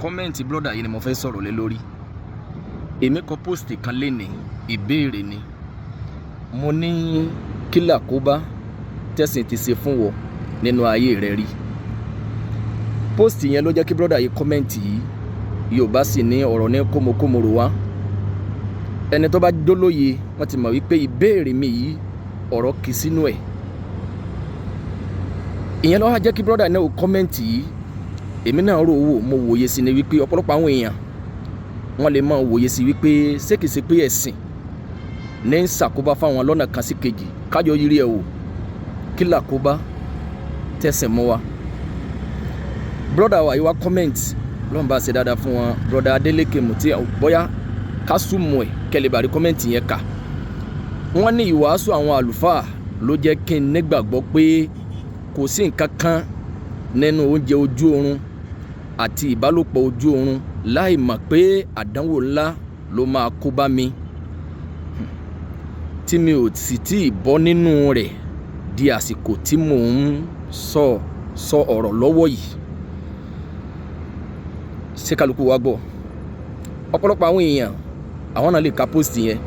Comment brother yìí ni mo fẹ́ sọ̀rọ̀ lé lórí. Èmi kọ post kan lénìí, ìbéèrè ni. Mo ní kí làkóbá tẹ̀sìn ti ṣe fún wọ nínú ayé rẹ rí. Post yẹn ló jẹ́ kí brother yìí comment yìí. Yorùbá sì ní ọ̀rọ̀ ní kómokómoro wá. Ẹni tó bá jólóye, wọ́n ti mọ̀ wípé ìbéèrè mi yìí, ọ̀rọ̀ kì í sínú ẹ̀. Ìyẹn ló wá jẹ́ kí brother náà comment yìí. Èmi náà rò wò, mo wòye sí ni wípé ọ̀pọ̀lọpọ̀ àwọn èèyàn, wọ́n lè máa wòye sí wípé ṣé kìí ṣe pé ẹ̀sìn ní ń ṣàkóbá fáwọn lọ́nà kan sí kejì. Kájọ yiri ẹ̀ wò, kí làkóbá tẹ̀sìn mú wa. Brother wa yìí wá comment, lọ́n bá ṣe dáadáa fún wọn. Brother Adeleke Muti, bóyá kásùmù ẹ̀ kẹlẹ̀ bá rí comment yẹn kà. Wọ́n ní ìwàásù àwọn àlùfáà ló jẹ́ kí n nígbàgbọ́ pé kò sí nǹkan kan nínú oúnjẹ ojú oorun àti ìbálòpọ̀ ojú oorun, láì mọ̀ pé àdánwò ńlá ló máa kó bá mi, tí mi ò sì tí ì bọ́ nínú rẹ̀ di àsìkò tí mò ń sọ ọ̀rọ̀ lọ́wọ́ yìí. Ṣé kálukú wa gbọ́? Ọ̀pọ̀lọpọ̀ àwọn èèyàn, àwọn náà lè ka post yẹn,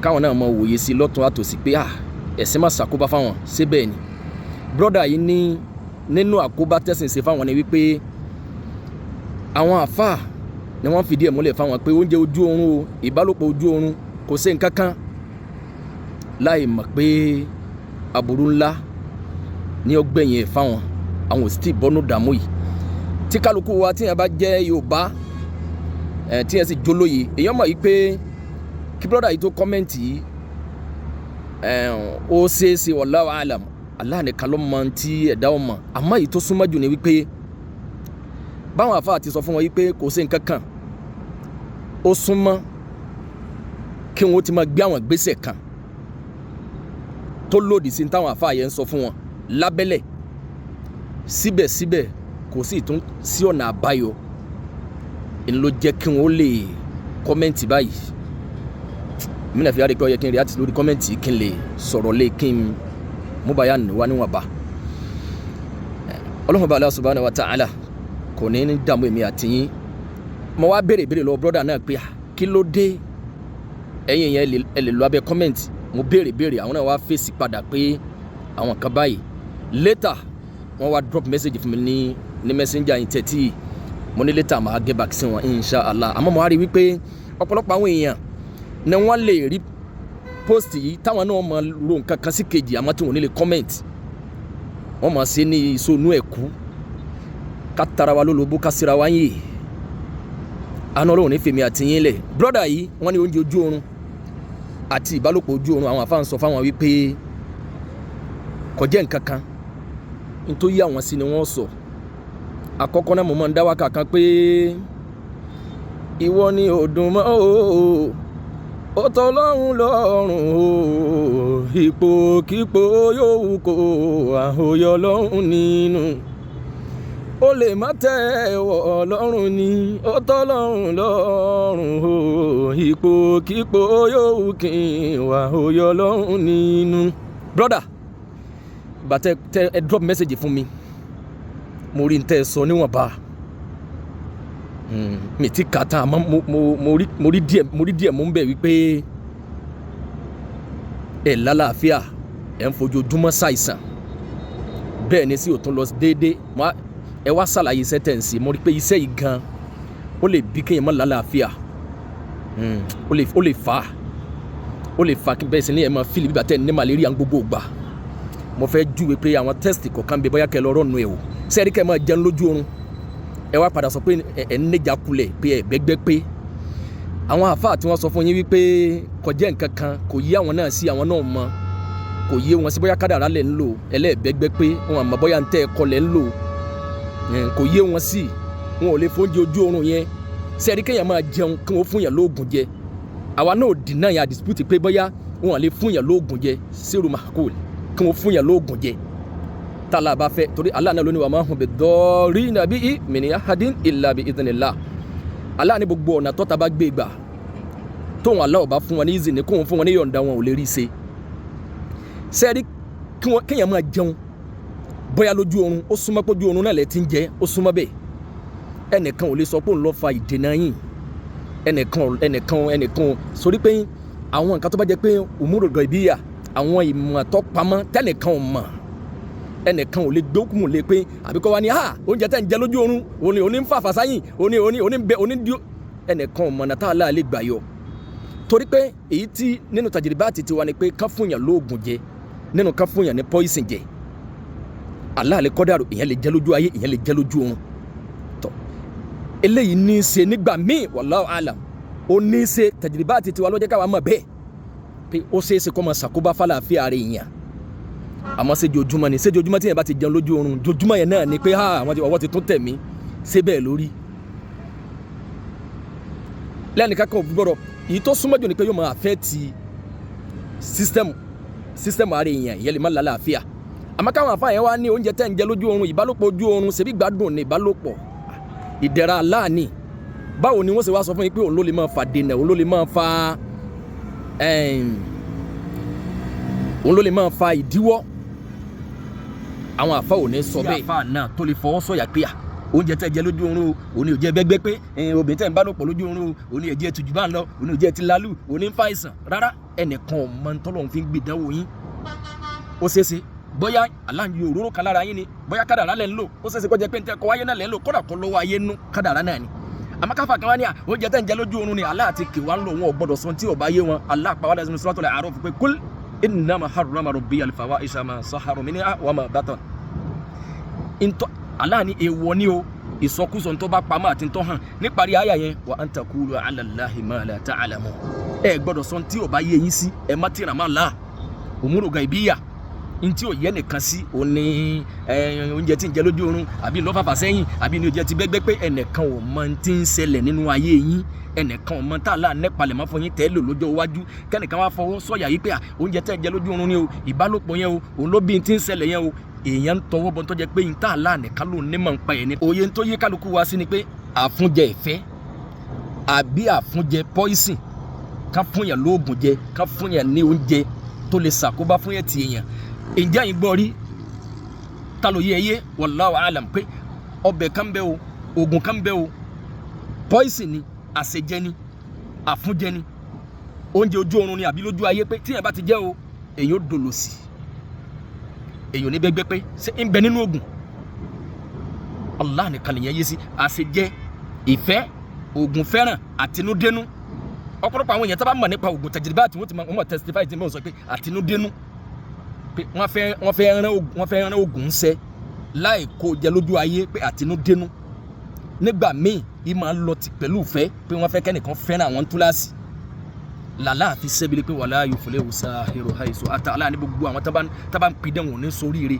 káwọn náà mọ wòye sí lọ́tún àtòsí pé, ah, ẹ̀sìn máa ṣàkóbá fáwọn. Ṣé bẹ́ẹ̀ ni? Brother yìí ní nínú àkóbá tẹ̀sìn ṣe fáwọn ni wípé àwọn àfáà ni wọ́n fìdí ẹ̀ múlẹ̀ fáwọn pé oúnjẹ ojú oorun o, ìbálòpọ̀ ojú oorun, kò sí nǹkan kan, láì mọ̀ pé aburú ńlá ní ọgbẹ̀yìn ẹ̀ fáwọn. Àwọn ò sì tí ì bọ́nú dààmú yìí. Tí kálukú wa, tí yẹn bá jẹ́ Yorùbá ẹ̀, tí yẹn sì jólóye, èèyàn mọ̀ yìí pé kí brother yìí tó comment yìí ẹ̀, ó ṣeéṣe, wallahu alam, Allah nìkan ló mọ tí ẹ̀dá ọmọ. Àmọ́ èyí tó súnmọ́ jù ni wípé báwọn àfáà ti sọ fún wọn yìí pé kò sí nǹkan kan, ó súnmọ́ kí wọ́n ti máa gbé àwọn ìgbésẹ̀ kan tó lòdì sí táwọn àfáà yẹn ń sọ fún wọn lábẹ́lẹ̀. Síbẹ̀síbẹ̀, kò sì tún sí ọ̀nà àbáyọ ń ló jẹ́ kí wọ́n lè comment báyìí. Mí náà fi wá rí pé ó yẹ kí n react lórí comment, kí n lè sọ̀rọ̀ lé, kí n mú bàyà wá níwọ̀nba. Ọlọ́run bá Allah subhanahu wa ta'ala kò ní ní dààmú èmi àti yín. Mo wá béèrè béèrè lọ́wọ́ brother náà pé kí ló dé? Ẹ̀yin yẹn, ẹ lè lọ abẹ́ comment. Mo béèrè béèrè, àwọn náà wá fèsì padà pé àwọn kan báyìí. Later, wọ́n wá drop message fún mi ní messenger yìí tẹ́tí. Mo ní later máa get back sí wọn, insha Allah. Àmọ́ mo wá rí wípé ọ̀pọ̀lọpọ̀ àwọn èèyàn ni wọ́n lè rí post yìí, táwọn náà máa ro nǹkan kan sí kejì, àmọ́ tí wọ́n ní lè comment. Wọ́n máa ṣe ní ìsonú ẹ̀kú ká tara wa lólobó, ká síra wa ń yè. Àná Ọlọ́run ní fèmí àti yín lẹ̀. Brother yìí, wọ́n ní oúnjẹ ojú oorun àti ìbálòpọ̀ ojú oorun, àwọn àfáà ń sọ fáwọn wípé kò jẹ́ nǹkan kan. Nítorí àwọn sí ni wọ́n sọ. Àkọ́kọ́ náà, mo máa ń dá wákà kan pé ìwọ ni òdùn mọ́ o, ó tọ́ lọ́rùn lọ́rùn o, ipò kípò yóò wù kó àhóyọ lọ́rùn nínú, ó lè má tẹ́ wọ̀ lọ́rùn ni, ó tọ́ lọ́rùn lọ́rùn o, ipò kípò yóò wù kí n wà àhóyọ lọ́rùn nínú. Brother, bàtẹ tẹ ẹ drop message fún mi, mo rí n tẹ́ ẹ sọ níwọ̀nba. Mi ti kà tán, àmọ́ mo rí díẹ̀, mo rí díẹ̀ mú bẹ̀ wípé ẹ lálàáfíà, ẹ ń fojoojúmọ́ ṣàìsàn, bẹ́ẹ̀ ni sí òtún lọ déédéé. Ẹ wá ṣàlàyé iṣẹ́ tẹ̀ ń ṣe. Mo rí pé iṣẹ́ yìí gan, ó lè bí kéèyàn má lálàáfíà. Ó lè fà á, ó lè fà bẹ́ẹ̀ sì ni ẹ máa feel bí tẹ̀ ní malaria gbogbo ìgbà. Mo fẹ́ júwe pé àwọn test kọ̀ọ̀kan bẹ, bóyá kẹ́ lọ rọ̀nù ẹ̀ wò. Sẹ́ẹ̀rí kẹ́ ẹ máa jẹun lójú oorun, ẹ wá padà sọ pé ẹ ń níjà kulẹ̀, pé ẹ gbẹ́gbẹ́, pé àwọn àfáà tí wọ́n sọ fún yín wípé kò jẹ́ nǹkan kan, kò yé àwọn náà sí, àwọn náà mọ̀, kò yé wọn sí. Bóyá kádàrá lẹ̀ ń lò, ẹlẹ́ẹ̀bẹ́gbẹ́, pé wọn àmọ́ bóyá ń tẹ́ ẹ kọ́ lẹ̀ ń lò, kò yé wọn sí. Wọn ò lè fóúnjẹ ojú oorun yẹn. Sẹ́ẹ̀rí kéèyàn máa jẹun, kí wọ́n fún yàn lóògùn jẹ, àwa náà deny ya dispute pé bóyá wọn lè fún yàn lóògùn jẹ sírù mahkul, kí wọ́n fún yàn lóògùn jẹ tálà bá fẹ́, torí Allah náà ló ní wa ma hum bidarrina bihi min ahadin illa bi idhnillah. Allah ní gbogbo ọ̀nà tọ́ta bá gbé gbà, tóun Allah ò bá fún wọn ní ìzìnì, kóun fún wọn ní yọ̀ǹda, wọn ò lè rí i ṣe. Sẹ́ẹ̀rí kéèyàn máa jẹun bóyá lójú oorun, ó súnmọ́ pé ojú oorun náà lẹ ti ń jẹ, ó súnmọ́ bẹ́ẹ̀. Ẹnìkan ò lè sọ pé òun ló fa ìdènà yín. Ẹnìkan, ẹnìkan, ẹnìkan sórí pé àwọn nǹkan tó bá jẹ́ pé umuru gaibiya, àwọn ìmọ̀ tó pamọ́ tẹ́nìkan ò mọ̀, ẹnìkan ò lè gbé òkú lè pé àbí kọ́ wa ní ha oúnjẹ tẹ́ ń jẹ lójú oorun òní òní ń fà fàsáyìn, òní òní òní ń bẹ òní ń di. Ẹnìkan ò mọ̀nà tá a láà lè gbà yọ, torí pé èyí tí nínú tajiribáàtì tiwa ni pé ká fún yàn lóògùn jẹ, nínú ká fún yàn ní poison jẹ. Allah lè kọ́dàrú, ìyẹn lè jẹ lójú ayé, ìyẹn lè jẹ lójú oorun. Tọ́ eléyìí ní í ṣe nígbà míì, wallahu alam, ó ní í ṣe tajiribáàtì tiwa ló jẹ́ káwa mọ̀ bẹ́ẹ̀ pé ó ṣeé ṣe kó máa ṣàkóbá fàlàáfíà rẹ̀ èèyàn. Àmọ́ ṣé jojúmọ́ ni? Ṣé jojúmọ́ tí yẹn bá ti jẹun lójú oorun, jojúmọ́ yẹn náà ni pé ha àwọn ọwọ́ ti tún tẹ̀ mí? Ṣé bẹ́ẹ̀ lórí lẹ́nìkan kan ò gbọ́dọ̀. Èyí tó súnmọ́ jù ni pé yóò máa affect system ara èèyàn, ìyẹn lè má lálàáfíà. Àmọ́ káwọn àfa yẹn wá ní oúnjẹ tẹ́ ń jẹ lójú oorun, ìbálòpọ̀ ojú oorun, ṣebí gbádùn ní ìbálòpọ̀, ìdẹ̀ra aláàní, báwo ni wọ́n ṣe wá sọ fún yín pé òun ló lè máa fa dènà, òun ló lè máa fa ìdíwọ́? Àwọn àfa ò ní sọ bẹ́ẹ̀. Àfa náà tó lè fọwọ́ sọ̀yà pé à oúnjẹ tẹ́ jẹ lójú oorun o, òun ni ò jẹ́ bẹ́gbẹ́ pé obìnrin tẹ́ ń bá lò pọ̀ lójú oorun o, òun ni ò jẹ́ tùjú bá ń lọ, òun ni ò jẹ́ ti lálù, òun ni ń fa àìsàn. Rárá, ẹnìkan ò mọ tọ́lọ́run fi ń gbìdánwò yín. Ó ṣeéṣe bóyá aláǹyí òróró kan lára yín ni, bóyá kádàrá lẹ́ ń lò. Ó ṣeéṣe kó jẹ́ pé ń tẹ́ kọ́ wáyé náà lẹ́ ń lò, kódà kọ́ lọ́wọ́ ayé nú, kádàrá náà ni. Àmọ́ káfà kan wá ní à oúnjẹ tẹ́ ń jẹ lójú oorun ni, Allah ti kì wá ń lò, wọn ò gbọ́dọ̀ sọ tí ò bá yé wọn. Allah pa wá lẹ́sìn Suratul A'raf pé kul innama harrama rabbi al-fawahisha ma zahara minha wa ma batan. Ntọ́ Allah ní èèwọ̀ ni o, ìsọkúsọ ntọ́ bá pamọ́ àti ntọ́ hàn. Níparí àyà yẹn, wa an taqulu ala Allahi ma la ta'lamun, ẹ gbọ́dọ̀ sọ tí ò bá yé yín sí, ẹ má tìrà má là umuru gaibiya ntí ò yẹ nìkan sí. Òun ní oúnjẹ tí ń jẹ lójú oorun àbí lọ́fàfà sẹ́yìn àbí ní oúnjẹ tí gbẹ́gbẹ́ pé ẹnìkan ò mọ tí ń ṣẹlẹ̀ nínú ayé yín. Ẹnìkan ò mọ tá a là nípalẹ̀ mọ́ fún yín tẹ́ lò lọ́jọ́ iwájú. Kẹ́nìkan wá fọwọ́ sọ̀yà yìí pé à oúnjẹ tẹ́ jẹ lójú oorun ni o, ìbálòpọ̀ yẹn o, òun ló bí tí ń ṣẹlẹ̀ yẹn o, èèyàn ń tọwọ́ bọ́ tó jẹ́ pé tá a là nìkan ló ní mọ̀ ń pa ẹ̀ ní. Òye tó yé kálukú wa sí ni pé àfúnjẹ ìfẹ́ àbí àfúnjẹ poison, ká fún yàn lóògùn jẹ, ká fún yàn ní oúnjẹ tó lè ṣàkóbá fún yàn tì èèyàn. Ǹjẹ́ àyìn gbọ́ rí ta ló yẹ ẹ yé? Wallahu alam, pé ọbẹ̀ kan bẹ o, oògùn kan bẹ o, poison ni, àṣejẹ ni, àfúnjẹ ni, oúnjẹ ojú oorun ni àbí lójú ayé, pé tíyẹn bá ti jẹ́ o, èyàn ó dòlò sí, èyàn ò ní bẹ́gbẹ́ pé ṣé ń bẹ nínú oògùn. Allah nìkan nìyẹn yé sí. Àṣejẹ ìfẹ́, oògùn fẹ́ràn àtinúdénú. Ọ̀pọ̀lọpọ̀ àwọn èèyàn tó bá mọ̀ nípa oògùn tẹ̀jìrìbá àti wọ́n ti mọ̀ testify tí wọ́n sọ pé àtinúdénú pé wọ́n fẹ́ rán oògùn ń sẹ́ láì kó jẹ lójú ayé, pé àtinúdénú nígbà míì yìí máa ń lọ tì pẹ̀lú ìfẹ́, pé wọ́n fẹ́ kẹ́nìkan fẹ́ràn àwọn túláàsì làlá àfi sẹ́bìlì pé wala yuflihu sahiru haisu ata. Aláà ní gbogbo àwọn tábà ń pidán wọn ní sóríire.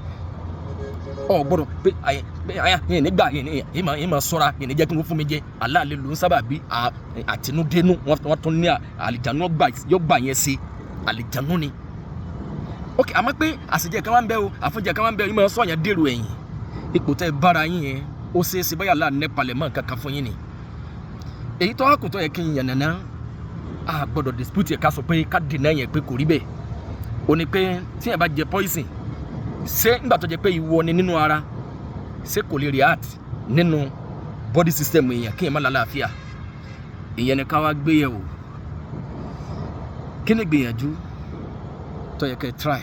Ọ gbọ́dọ̀ pé àyẹ pé àyà yẹn nígbà yẹn yẹn máa sọ́ra yẹn ní jẹ́ kí wọ́n fún mi jẹ. Allah lè lò ń sábà bí àtinúdénú. Wọ́n tún ní àlìjánu yóò gbà yẹn ṣe àlìjánu ni. Ok, àmọ́ pé àṣejẹ kan wá ń bẹ o, àfúnjẹ kan wá ń bẹ o, yìí máa sọ yẹn dèrò ẹ̀yìn. Ipò tẹ́ bára yín yẹn, ó ṣeé ṣe báyà láà nípalẹ̀ mọ́ nǹkan kan fún yín ni. Èyí tó wá kò tó yẹ kí n yànnàná, a gbọ́dọ̀ dispute yẹ ká sọ pé ká dènà yẹn pé kò rí bẹ́ẹ̀. Ó ní pé tí yẹn bá jẹ poison, ṣé nígbà tó jẹ pé ìwọ ni nínú ara, ṣé kò lè react nínú body system èèyàn kí yẹn má lálàáfíà? Ìyẹn ni ká wá gbé yẹ̀wò. Kí ni gbìyànjú tó yẹ kẹ́ try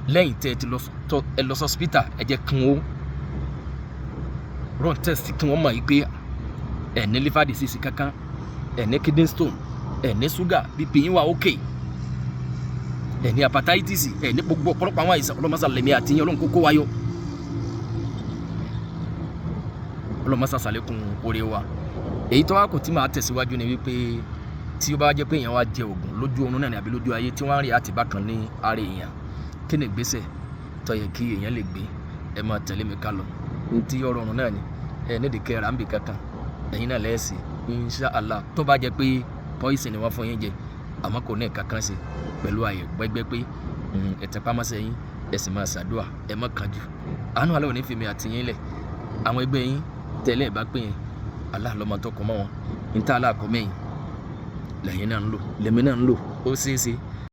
lẹ́yìn tẹ́ ẹ ti lọ tó ẹ lọ hospital, ẹ jẹ́ kí wọ́n run test, kí wọ́n mọ̀ yìí pé ẹ ní liver disease kankan, ẹ ní kidney stone, ẹ ní sugar, BP yín wà okay, ẹ ní hepatitis, ẹ ní gbogbo ọ̀pọ̀lọpọ̀ àwọn àìsàn. Ọlọ́mọsá lèmi àti yín, Ọlọ́run kókó wáyọ, ọlọ́mọsá sàlékún oore wa. Èyí tó wá kò tí máa tẹ̀síwájú ni wípé tí ó bá jẹ́ pé èèyàn wá jẹ oògùn lójú oorun náà ni àbí lójú ayé tí wọ́n á rí àtìbá kan ní ara èèyàn, kí ni ìgbésẹ̀ tó yẹ kí èèyàn lè gbé? Ẹ máa tẹ̀lé mi ká lọ. Ní tí ọ̀rọ̀ ọ̀run náà ni ẹ nídìí kẹ́ ra ń bì kankan, ẹ̀yin náà lẹ́ẹ̀sì insha Allah. Tó bá jẹ́ pé poison ni wọ́n fún yín jẹ, àmọ́ kò ní nǹkan kan ṣe pẹ̀lú àyè gbẹ́gbẹ́ pé ẹ tẹpá mọ́ṣẹ́ yín, ẹ sì máa ṣàdúà, ẹ má kánjú. Àánú Allah ò ní fi mi àti yín lẹ̀. Àwọn ẹgbẹ́ yín tẹ́lẹ̀ bá pè yín, Allah lọ́mọ tó kọ́ mọ́ wọn. Ní tá Allah kọ́ mẹ́yìn lẹ́yìn náà ń lò, lèmi náà ń lò. Ó ṣeé ṣe.